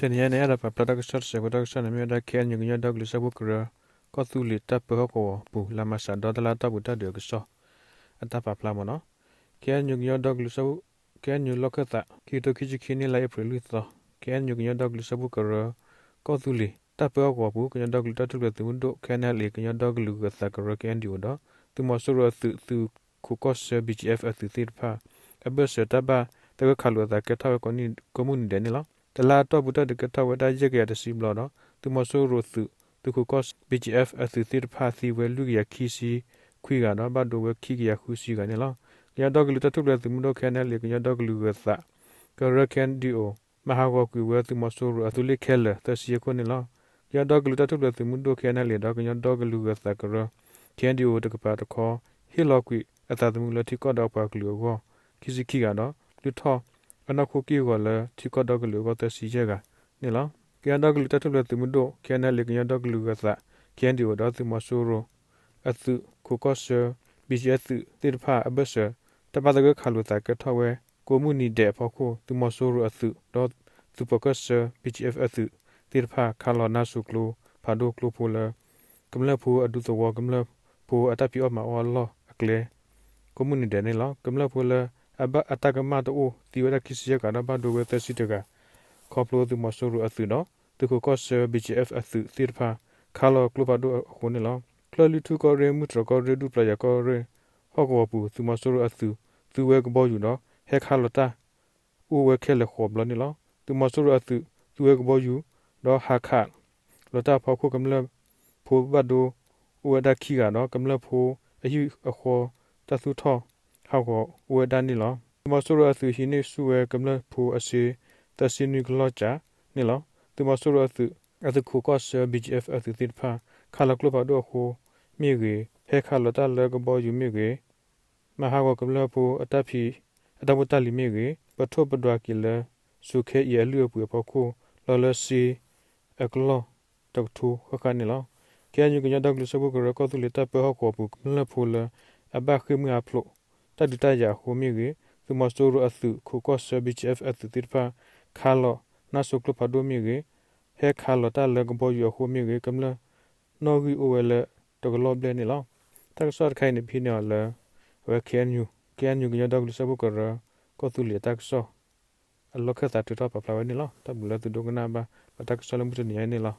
တနံၤအံၤန့ၣ် အဲၣ်ဒိးပာ်ဖျါတၢ်ကစီၣ်တစဲးဖိ တၢ်ကစီၣ်န့ၣ်မ့ၢ်ဝဲဒၣ် ခ့ၣ်အဲၣ်ယူၣ် ကညီဒီကလုာ်စၢဖှိၣ်ကရၢ ကီၢ်သူလ့ၤတၢ်ပၢဟီၣ်ကဝီၤပူၤ လါမၢ်ၡးဒီ တလါတီၢ်ပူၤတၢ်ဒုးအကစီၣ် အတၢ်ပာ်ဖျါမ့ၢ်နီၤ. ခ့ၣ်အဲၣ်ယူၣ် ကညီဒီကလုာ်စၢဖှိၣ် ခ့ၣ်အဲၣ်ယူၣ် လီၢ်ခၢၣ်သး ခံကထိခံဆံခံ နံၣ်လါအ့ဖြ့ၣ်လွံၢ်သီ ခ့ၣ်အဲၣ်ယူၣ် ကညီဒီကလုာ်စၢဖှိၣ်ကရၢ ကီၢ်သူလ့ၤတၢ်ပၢဟီၣ်ကဝီၤပူၤ ကညီဒီကလုာ်တၢ်ထူၣ်ဖျဲးသုးမုၢ်ဒိၣ် ခ့ၣ်အဲၣ်ယူၣ် ကညီဒီကလုာ်ဂၢၤသးကရၢ ခ့ၣ်အဲၣ်ယူၣ် ဒီး သုးမီၤစိရိၤအသုး သုးခိးကီၢ်ဆၢ ဘံၣ်ကၠံၣ်အ့ၣ် အသုးသ့ၣ်တဖၣ် အဘၢၣ်စၢၤတၢ်ဘၣ်သဂၢၢ်ခးလိာ်အသးကဲထီၣ်ဝဲ ကိးမုၢ်နံၤဒဲးန့ၣ်လီၤ. တလါအတီၢ်ပူၤတၢ်ဒုးကဲထီၣ်ဝဲဒၣ်ယဲၢ်ကယၤတဆံဘျီဒီး သုးမီၤစိရိၤသုး သုးခိးကီၢ်ဆၢ ဘံၣ်ကၠံၣ်အ့ၣ် အသုးသ့ၣ်တဖၣ်သံဝဲလွံၢ်ကယၤခံဆံခွံဂၤဒီး ဘၣ်ဒိဝဲခံကယၤဃုဆံဂၤန့ၣ်လီၤ. ကညီဒီကလုာ်တၢ်ထူၣ်ဖျဲးသုးမုၢ်ဒိၣ် ခ့ၣ်အဲၣ်ယူၣ် ကညီဒီကလုာ်ဂၢၤသးကရၢ ခ့ၣ်အဲၣ်ယူၣ် မၤဟးဂီၤကွံာ်ဝဲသုးမီၤစိရိၤအသုးလ့ၣ်ခဲလၢာ်သၢဆံအခိၣ်န့ၣ်လီၤ. ကညီဒီကလုာ်တၢ်ထူၣ်ဖျဲးသုးမုၢ်ဒိၣ် ခ့ၣ်အဲၣ်ယူၣ် ဒီး ကညီဒီကလုာ်ဂၢၤသးကရၢ ခ့ၣ်အဲၣ်ယူၣ် တကပၤတခီ ဟ့ၣ်လီၤကွံာ်အသးသမူလၢထံကီၢ်ဒီးအပှၤကလုာ်အဂီၢ် ခံဆံခံဂၤဒီး လုၢ်ထီၣ်အနီၢ်ခိက့ၢ်ဂီၤလၢထံကီၢ်ဒီကလုာ်အဂီၢ်သၢဆံယဲၢ်ဂၤန့ၣ်လီၤ. ကညီဒီကလုာ်တၢ်ထူၣ်ဖျဲးသုးမုၢ်ဒိၣ် ခ့ၣ်အဲၣ်ယူၣ် ကညီဒီကလုာ်ဂၢၤသး ခ့ၣ်အဲၣ်ယူၣ် ဒီးသုးမီၤစိရိၤ အသုးခိးကီၢ်ဆၢ ဘံၣ်ကၠံၣ်အ့ၣ် သုးသ့ၣ်တဖၣ်အဘၢၣ်စၢၤ တၢ်ဘၣ်သဂၢၢ်ခးလိာ်သးကဲထီၣ်ဝဲ ကိးမုၢ်နံၤဒဲးအဖီခိၣ် သုးမီၤစိရိၤအသုး ဒီးသုးပၢၤကီၢ်ဆၢ ဘံၣ်ကၠံၣ်အ့ၣ် အသုးသ့ၣ်တဖၣ် ခးလီၤနါစိၤကျိဖးဒိၣ်ကျိဖိလၢ ကမျၢၢ်ဖိအဒူသဝီ ကမျၢၢ်ဖိအတၢ်ဖံးအီၣ်မၤအီၣ်အလီၢ်အကျဲ ကိးမုၢ်နံၤဒဲးန့ၣ်လီၤ. ကမျၢၢ်ဖိလၢအဘၣ်အတၢ်ကမၣ်တအိၣ်သံဝဲဒၣ်ခံဆံယဲၢ်ဂၤဒီး ဘၣ်ဒိဝဲသၢဆံတဂၤ ခီဖျိသုးမီၤစိရိၤအသုးဒီး သုးခိးကီၢ်ဆၢ ဘံၣ်ကၠံၣ်အ့ၣ် အသုးသ့ၣ်တဖၣ် ခးလီၤကျိဖးဒိၣ်အဃိန့ၣ်လီၤ. ချၢၣ်လွံၢ်ထူၣ်ကီၢ်ရ့ၣ် မုၢ်တြီၤကီၢ်ရ့ၣ် ဒူၣ်ပျီယၤကီၢ်ရ့ၣ် ဟီၣ်ကဝီၤပူၤ သုးမီၤစိရိၤအသုး သူဝဲကဘီယူၤဒီး ဟဲခးလီၤတၢ် အိၣ်ဝဲခဲလၢာ်ဃိးဘျီန့ၣ်လီၤ. သုးမီၤစိရိၤအသုး သူဝဲကဘီယူၤ ဒီးဟးခးလီၤတၢ်အဖီခိၣ် ကမျၢၢ်ဖိဘၣ်ဒိအိၣ်ဝဲဒၣ်ခံဂၤဒီး ကမျၢၢ်ဖိအဟံၣ်အဃီတၢ်သူၣ်ထီၣ်ဟးဂီၤအိၣ်ဝဲဒၣ်န့ၣ်လီၤ. သုးမီၤစိရိၤအသုးဟံးန့ၢ်ဆူၣ်ဝဲကမျၢၢ်ဖိအစ့ သၢဆံနွံကလီၢ်ကၠးန့ၣ်လီၤ. သုးမီၤစိရိၤအသုး အသုးခိးကီၢ်ဆၢ ဘံၣ်ကၠံၣ်အ့ၣ် အသုးသ့ၣ်တဖၣ် ခးလီၤကျိဖးဒိၣ်အဃိမ့ၢ်ဂ့ၤ, ဟဲခးလီၤတၢ်လၢကဘီယူၤမ့ၢ်ဂ့ၤ, မၤဟးဂီၤကမျၢၢ်ဖိအတၢ်ဖံးအတၢ်ဖိတၢ်လံၤမ့ၢ်ဂ့ၤ, ပထိၣ်ပဒွးက့ၤလၢ စိၤခဲအံၤအလုၢ်အပှ့ၤအဖီခိၣ် လီၤလၢစ့အကလီၢ်တကထိဃၣ်ဃၣ်န့ၣ်လီၤ. ခ့ၣ်အဲၣ်ယူၣ် ကညီဒီကလုာ်စၢဖှိၣ်ကရၢ ကီၢ်သူလ့ၤတၢ်ပၢဟီၣ်ကဝီၤပူၤ ကမျၢၢ်ဖိလၢအဘၣ်ဃ့ၢ်မှံဟးဖျိးတၢ်ဒုးတၢ်ယၤအဃိမ့ၢ်ဂ့ၤ, သုးမီၤစိရိၤအသုးခိးကီၢ်ဆၢ ဘံၣ်ကၠံၣ်အ့ၣ် အသုးသ့ၣ်တဖၣ် ခးလီၤနါစိၤကျိဖးဒိၣ်မ့ၢ်ဂ့ၤ, ဟဲခးလီၤတၢ်လၢကဘီယူၤအဃိမ့ၢ်ဂ့ၤ, ကမျၢၢ်နီၣ်ဂံၢ်အိၣ်ဝဲလၢတကလီၢ်ဘျဲၣ်န့ၣ်လီၤ. တၢ်ကစီၣ်တခါအံၤန့ၣ် ပဟံးန့ၢ်အီၤလၢ အဝဲ ခ့ၣ်အဲၣ်ယူၣ် ခ့ၣ်အဲၣ်ယူၣ် ကညီဒီကလုာ်စၢဖှိၣ်ကရၢ ကီၢ်သူလ့ၤအတၢ်ကစီၣ် အလီၢ်ခၢၣ်သးထုးထီၣ်ပာ်ဖျါဝဲန့ၣ်လီၤ. တၢ်ဘျုးလၢသုဒိကနၣ်ဘၣ် ပတၢ်ကစီၣ်လၢမုၢ်တနံၤအံၤန့ၣ်လီၤ.